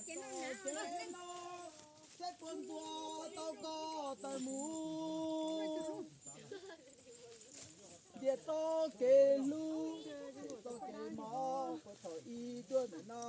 Txoj kev no, saib puas ntuas tau koj tawm mus. Ntiaj teb kev hlub, txoj kev mob puag thaum ib tuaj ntawm no.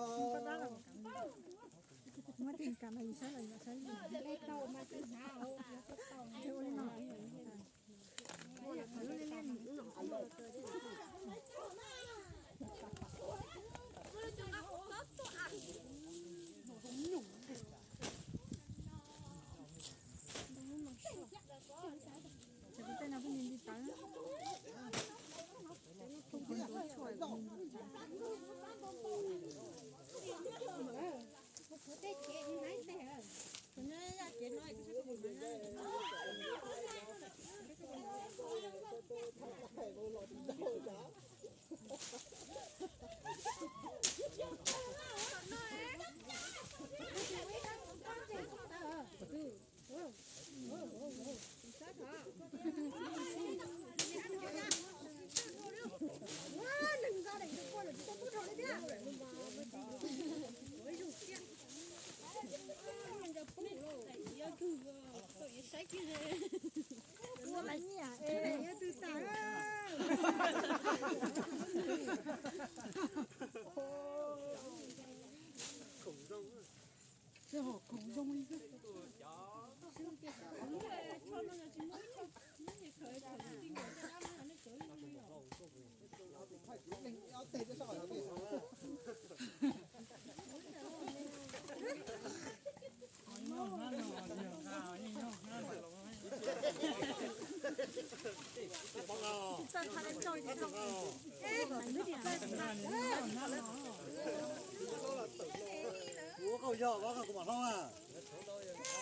Ua kauj yog kuv mam hlau na.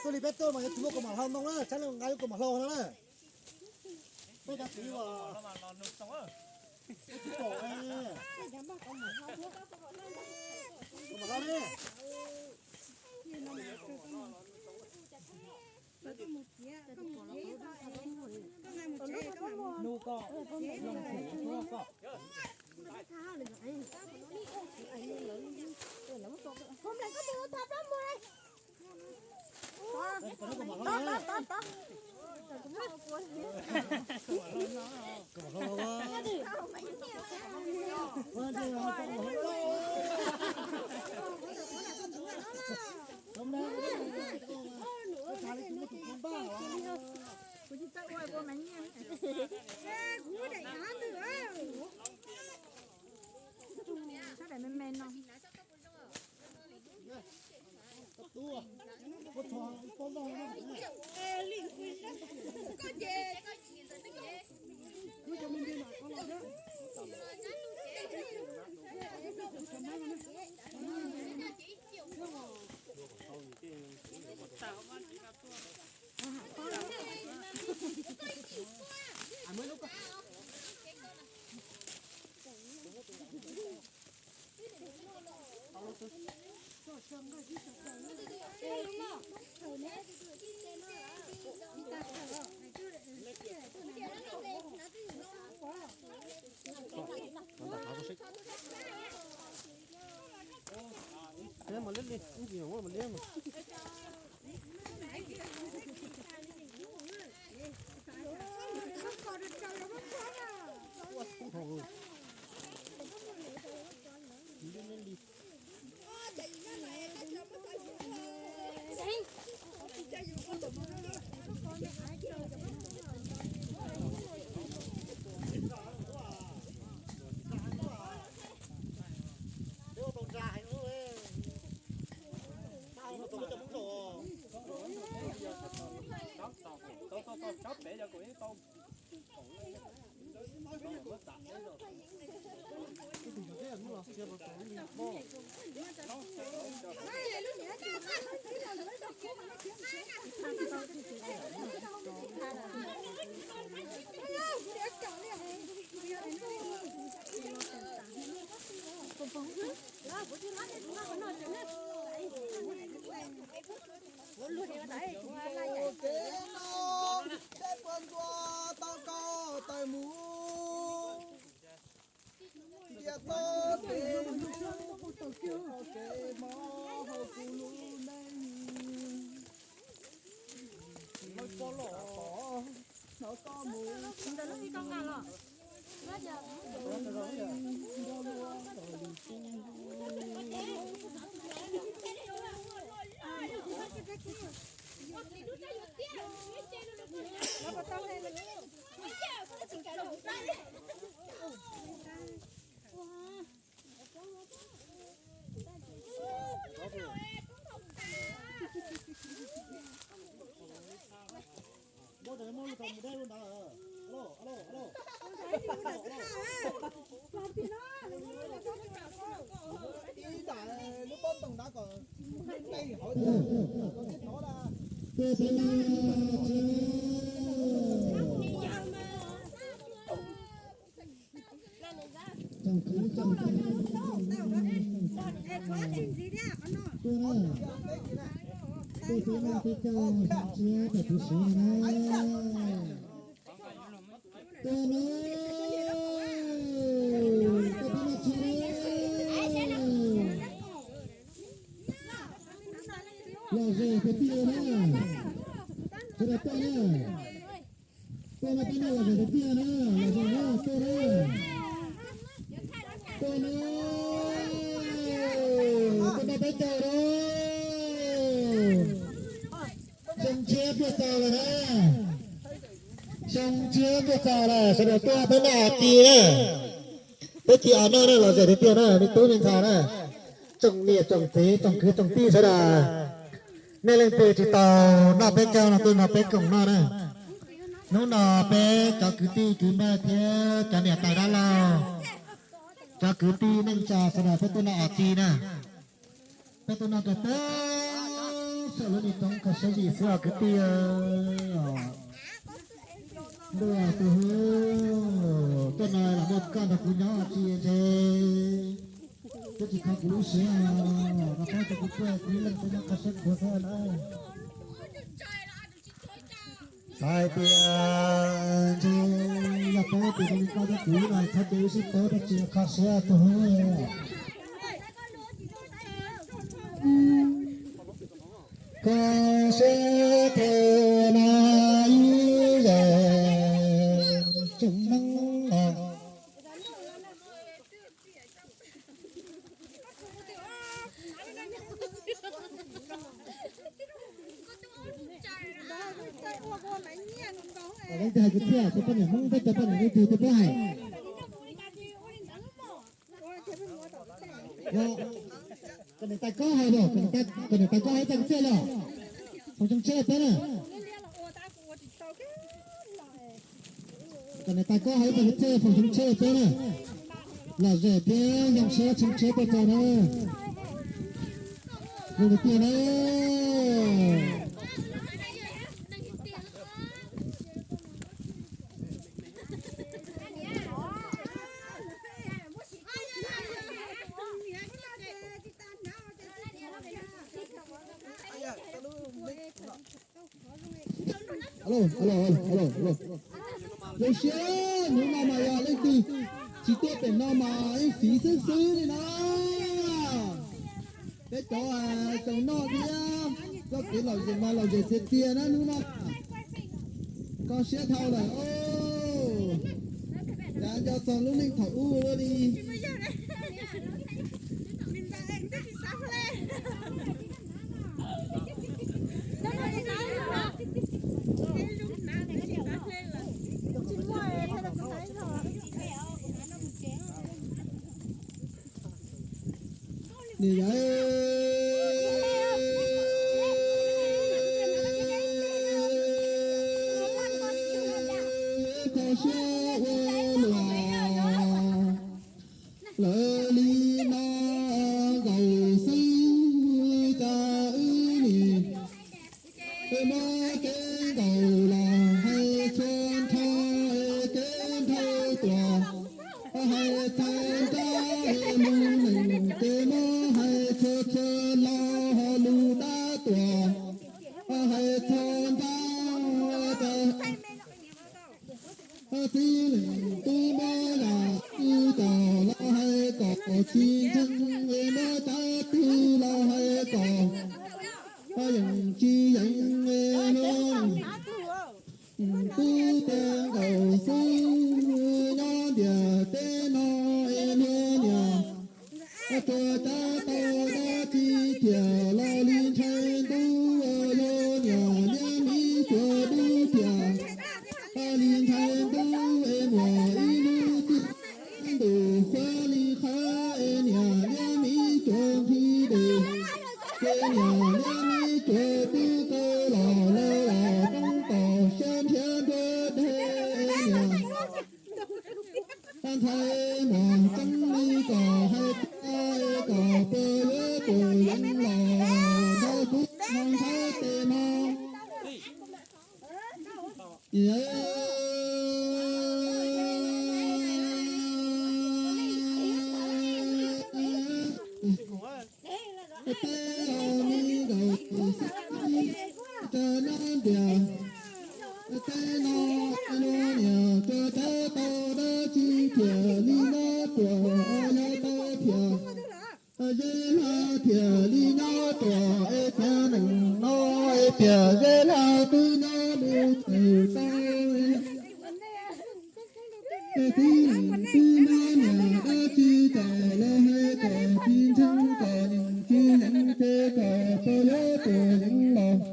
Tuaj li peb tuaj mas yuav tsis muaj kuv mam hlau ntoo na, tshaib nqa yuav kuv mam hlau no na. Peb cov txiv uas tsis pom ne, kuv mam hlau ne. Nug koj, nug koj. Sab daim me me no. Ua kev no, saib puas ntuas tau koj tawm mus. Ntiaj teb kev hlub, kev mob hauv Los ze tiag tiag na. Sawv daws tuaj na. Tuaj na, peb noj los ze tiag tiag na, los ze na, tuaj na. Tuaj na. Tuaj na peb caug na. Xyoo tshiab tuaj txog lawm na. Xyoo tshiab tuaj txog lawm, sawv daws tuaj peb noj hauv ti na. Peb cia noj na, los ze tiag tiag na, me tub me ntxhais na. Tsoom niam tsoom txiv tsoom kwv tsoom tij sawv daws, nej leej twg tsis tau noj peb caug no tuaj nrog peb koom noj na. Hnub no peb cov kwv tij kwv npawg thiab cov niam tais dab laug, cov kwv tij neej tsa sawv daws peb tuaj noj hauv ti na. Peb tuaj noj rau peb saum lub niag roob kho siab zim xwb os kwv tij. Ntuj tus hu, tuaj no los muaj koj nrog kuv nyob tsis ntshe twb tsis kho kuv lub siab, koj pab tso kuv tuaj kuv ib leeg tuaj nyob kho siab khuav xwb na. Xav hais tias ntshe yog paub tias zoo li koj thiab kuv no txhob cia wb sib paub thiab tsis kho siab tus hu. Kho siab tiag na ib yam tsoom Hmoob no. Leej twg hais kwv txhiaj, cov poj niam Hmoob, peb cov poj niam leej twg twb paub hais. Kom niam tais Kob hais los, kom niam tais Kob hais ib txoj kwv txhiaj los, foom xyoo tsheb peb na. Kom niam tais Kob hais ib txoj kwv txhiaj foom xyoo tsheb peb na. Lom zem thiab zoo siab tshee tsheb tuaj txog na. Zoo tiag na. Alo, alo, alo, alo. Zoo siab hnub no mas yog leej twg tsis tuaj pem no mas ib fiv xwb xwb li na. Peb cov tsoom noj thiab koj kev lom zem mas lom zem tiag tiag na hnub no. Kho siab dhau lawm os. Cav nco txog lub neej thaum ub li. Niam yau, kho siab ua luaj lawm li no nkaus xwb cas wb nim muab kev nkaus los hais txhua nrho kev nrhau tuaj, hais txhua nrab lus neej ces muab hais txhua txhua lo lus dab tuaj, hais txhua nrab txij leej twb muab yam twg tau los hais kom tsis ntseeg, muab dab twg los hais kom Tsuas cab tau dab tsi thiaj los li ntshai ntub, yog niam liab me tsuas dub thiaj li ntshai ntub, es muaj ib hnub twg ntuj qhuav li qhab, es niam liab me tsuas nqhis dej, ces niam liab me tsuas twb tau los lawm los poob tau siab nrhiav nruab dej, es niam ntxhais muaj tseeb li kom hais tias, kom pab yuav tus yeev los nrog kuv mus ntshav tes no. Peb me nkauj xib tsa nab ntias, peb no luag niam tsuas cab tau dab tsi thiaj li nyob ruam, yog tau thiaj zeb hla thiaj li nyob ruam, es tiag neeg no es tiag zeb hla twb nyob mus tsis tau. Es tib neeg twb muab niam dab tsi tes los hais kom tsis ntseeg, kom niam tsis yeev ces kom pab yuav tus yeev los nrog tib neeg tub los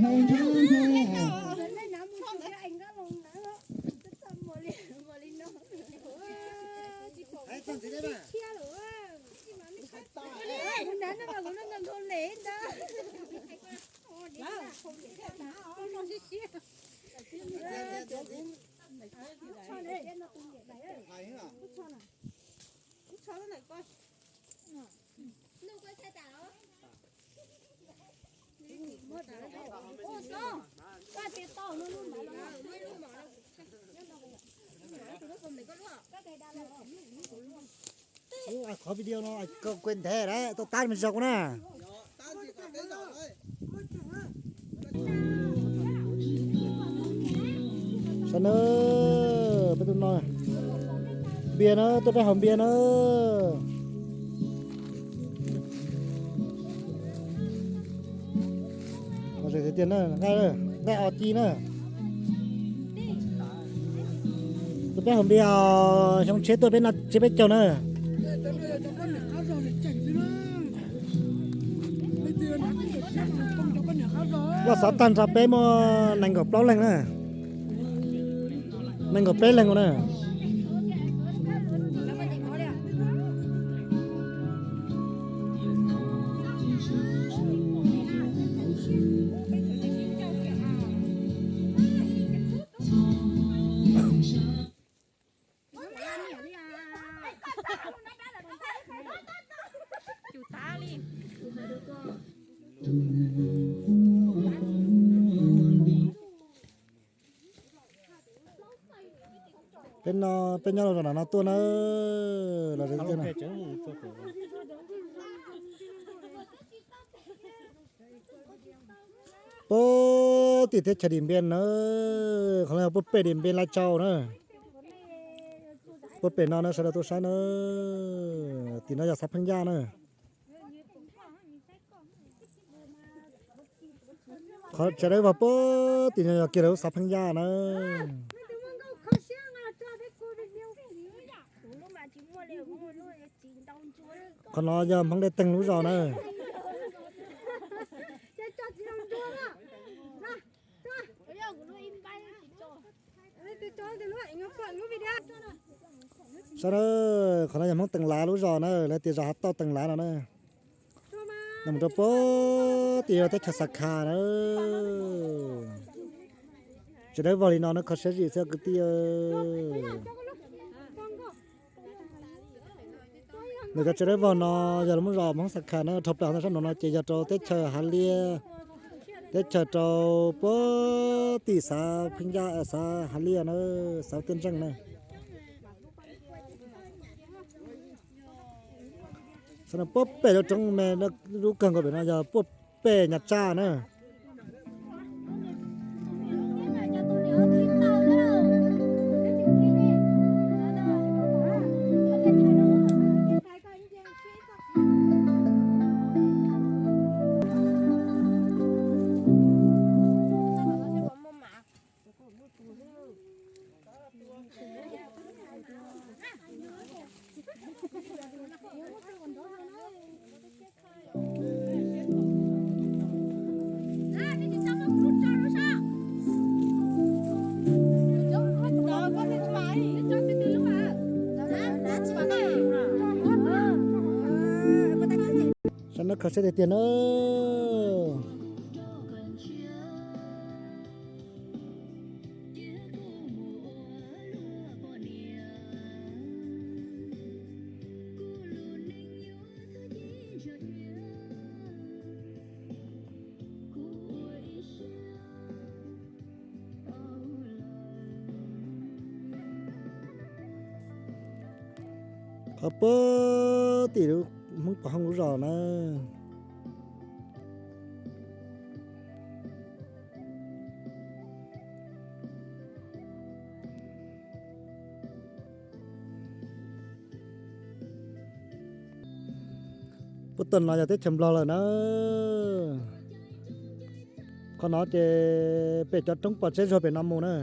hau ntshav nrho. Qhov video no koj kuj ntev lawm, tau tab me zog na. Saib na, peb tus no npias na, tuaj peb haus npias na. Nqaij, nqaij os ci na. Tuaj peb haus npias, xyoo tshiab tuaj peb noj tsiab peb caug na. Loj xov tag nrho peb muaj nees nkaum plaub leeg na. Nees nkaum peb leeg na. Peb no, peb nyob rau zos no tuaj na, los puag tim teb chaws Dim Npiaj na, qhov no yog puag pem Dim Npiaj Laj Tsau na. Puag pem no na, sawv daws tuaj saib na. Tim no yog xav Pheej Yaj na. Qhov tsev dawb vog puag tim no yog kiag lawv xav Pheej Yaj na. Qhov no yog Hmoob Dej Teeg lub zos na. Saib na, qhov no yog Hmoob Teem Lav lub zos na, lawv tias zos Hav Tauj Teem Lav no na. Nws mus rau puag tim teb chaws Xav Khas na. Tsev dawb vog li no na, kho siab zim xwb kwv tij. Nws cov tsev dawb vog no yog lawv muab zos Hmoob Xav Khas na, dhau plaws hauv no sab nraud no ces yog rau teb chaws Hav Liaj, teb chaws rau puag tim xav Pheej Yaj, xav Hav Liaj na, xav Tiaj Ntseej na. Puag pem lub roob me lub kawg nkaus pem no yog puag pem Nyab Tsaj na. Kho siab tiag tiag na. Qhov puag tim Hmoob Pov Hooj lub zos na. Puag tom no yog teb chaws Nplog lawm na. Qhov no ces pem cov roob pom tseeb zog pem no mus na.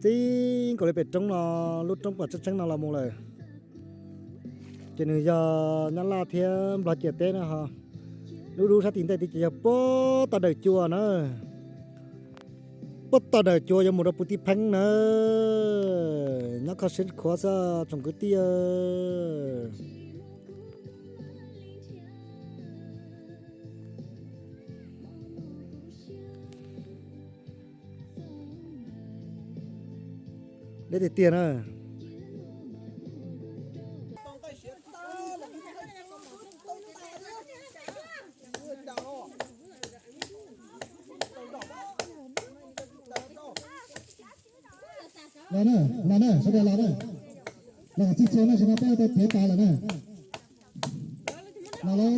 Txij nkaus li pem roob no, lub roob pom tseeb tseeb no los mus lawm. Ces nws yog Nyab Laj thiab Nplog ciam teb na ho. Lub dub sab tim ntej tid ces yog puag tom dawm cua na. Puag tom dawm cua yuav mus rau Pus Tij Pheeb na. Nyob kho siab khuav xwb tsoom kwv tij. Deb tiag tiag na. Los na, los na, sawv daws los na. Los kom txhij txhua na, tsis no peb tau kev tas lawm na. Los lauj,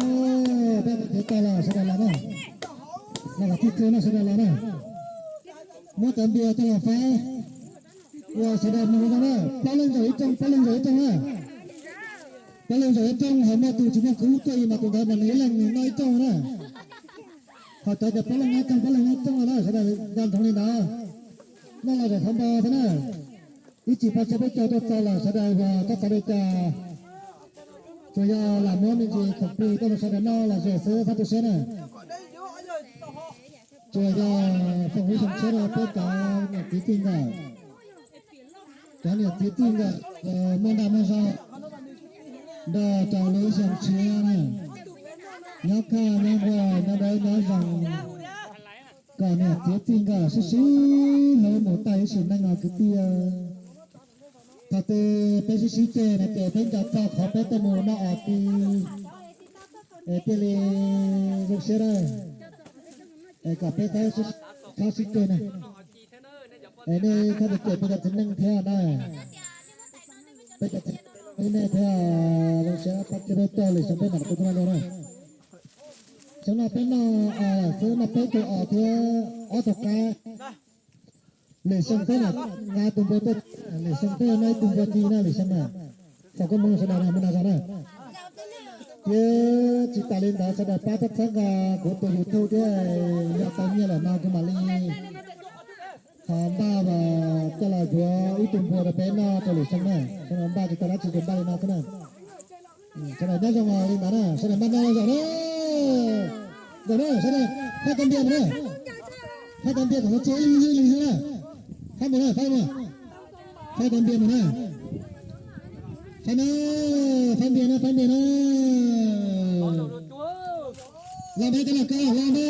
peb tau kev tas lawm, sawv daws los na. Los kom txhij txhua na, sawv daws los na. Muab cov npias coj los faib ua sawv daws mus zoo na. Plaub leej zaum ib rooj, plaub leej zaum ib rooj na. Plaub leej zaum ib rooj, hos muaj tus tsis muaj khub tuaj ib mas tus ntawd mas nws ib leeg nws noj ib rooj na. Hos cov ces plaub leej noj ib rooj, plaub leej noj ib rooj na, sawv daws nco ntsoov li ntawd. Noj los zaum thov npo xwb na. Ib tsis pab tsaib peb caug tuaj txog lawm sawv daws uas koj xav li cas, tsuas yog lam muab me ntsis khoom plig tuaj rau sawv daws noj los zem xwb, fab tu siab na. Tsuas yog foom ib xyoo tshiab rau peb cov niam txiv txij nkawm, cov niam txiv txij nkawm muaj dag muaj zog nrog rau lub xyoo tshiab na, nyob kaj nyob nquag nyob dawb nyob zoo, kom niam txiv txij nkawm sib sib hlub mus tag ib sim neej os kwv tij. Thaum twg peb sib sib ceg no ces peb nco txog qhov peb tuaj mus noj os ti, es thiaj li zoo siab na. Es kom peb txhob sib ceg na. Es nej txhob cem peb cov txiv neej thiab na. Peb cov txiv neej thiab, zoo siab pab thiab peb coj lwm xyoo peb mam li kuj tuaj noj dua na. Xyoo no peb noj os xwb, noj peb tus os thiab ob tug qaib. Lwm xyoo peb mam nqa tus npua tuaj, lwm xyoo peb noj ib tug npua ci na lwm xyoo na. Foom koob hmoov sawv daws na, mus nram zos na. Thiab tsis tas li ntawd sawv daws pab txhawb nqa kuv tus YouTube thiab, yog tau nyiaj lawm no kuv mam li ho npaj coj los yuav ib tug npua rau peb noj rau lwm xyoo na. Xyoo no npaj tsis tau dab tsi ces npaj li no xwb na. Sawv daws nyob zoo li ntawd na, sawv daws npaj noj zaum na. Zaum na, sawv daws, faib cov npias mus na. Faib cov npias kom txhua ib leeg ib leeg na. Faib mus na, faib mus. Faib cov npias mus na. Faib na, faib npias na, faib npias na. Los mas, cov los koj los mas.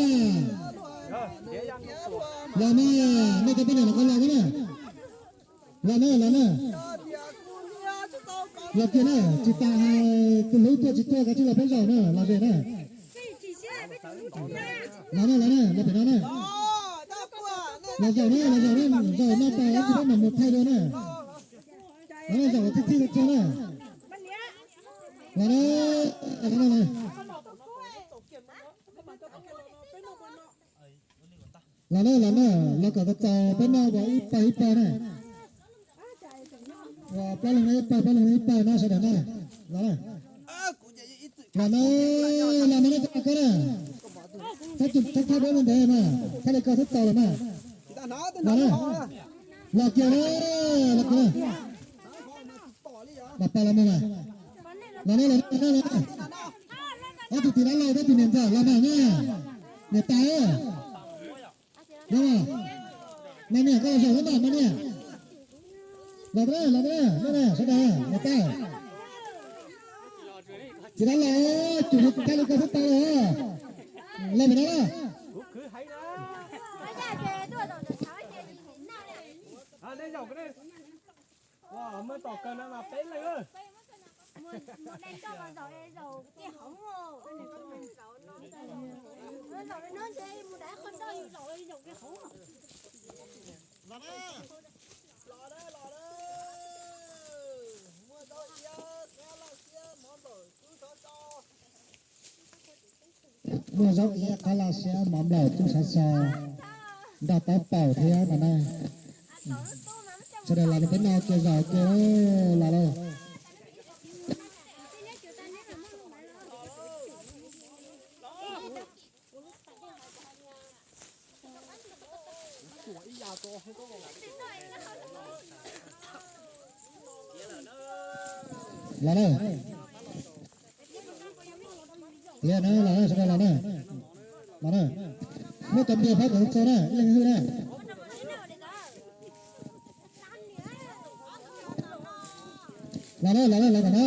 Los mas, nej cov poj niam los koj los na. Los na, los na. Los kiag na, tsis tas hais tus hlub tuaj tsis tuaj kav tsij los peb zaum na, los ze na. Los na, los na, los pem no na. Los zaum na, los zaum na, zaum no tas ib ntsis peb mam mus thaij dua na. Los na, zaum txhij txhij txhua na. Los na, los na, los na. Los na, los na, los kom txaus txaus peb noj ua ib pawg ib pawg na. Ua plaub leeg ib pawg, plaub leeg ib pawg no sawv daws na. Los na. Los na, los na, nej cov koj na. Thab thab thab deb me ntev na. Thab li koj thab txaus los na. Los na. Los kiag na, los kiag na. Los pab los mus na. Los na, los na, los na, los na. Ob tug tim dab laug thiab tus niam ntxawm los mas na. Niam tais. Los mas. Mas niam koj los zaum na mas, mas niam. Los na, los na, los na, sawv daws, niam tais. Tab los, tsum thaij li ko xwb tau los. Los pem no na. Muaj zaub iab qab laj siab mov nplaum tub sav xo, nrog taub paum thiab no na. Sawv daws los rau peb no kiag zos kiag los lauj. Los na. Los na, los na, sawv daws los na. Los na. Muab cov npias phab kom txog na, ib leeg hwj na. Los na, los na, los na.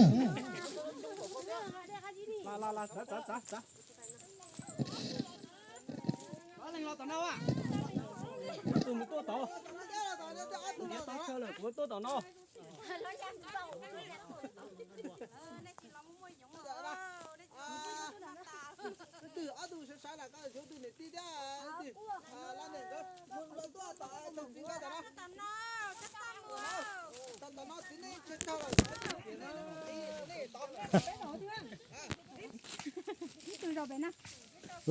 Tus mus tuaj tod, kuv tuaj tom no. Twb twb ob tug sawv sawv lam koj xyov tus niam tij thiab, twb lab niam nkawd mus los tuaj tom tog txiv nkawd tom no. Tom no txiv neej tsawg tsawg lawm.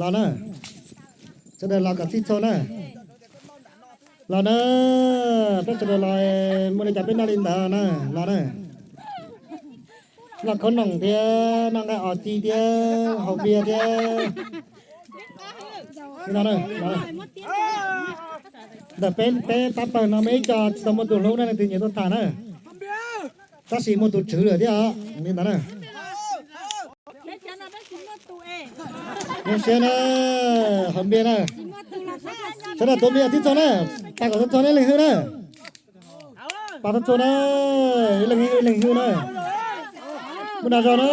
Los na, sawv daws los kom txhij txhua na. Los na, peb sawv daws los, muaj li cas peb noj li ntawd na, los na. Noj khob noom thiab noj nqaij os ci thiab haus npias thiab. Li no na, ntawm peb pab pawg no muaj ib co tsis tau muaj tus hlub na, leej twg nyiam tuaj tham na. Tab sis muaj tus tswv lawm thiab os, li ntawd na. Zoo siab na, haus npias na. Sawv daws tuav npias tib txog na, pab kom txog txog na, leej hwj na. Pab txog txog na, ib leeg hwj ib leeg hwj na. Muaj dag zog na,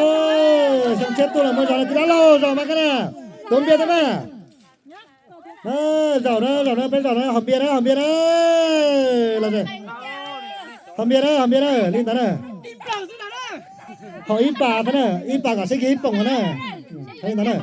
xyoo tshiab tuaj los muaj zog na, tib dab laug zog mas kab na. Tuav npias tau na. Zaum na, zaum na, peb zaum na, haus npias na, haus npias na. Los, haus npias na, haus npias na, li ntawd na. Haus ib pas tau na, ib pas kom seb kiag ib poom na. Li ntawd na.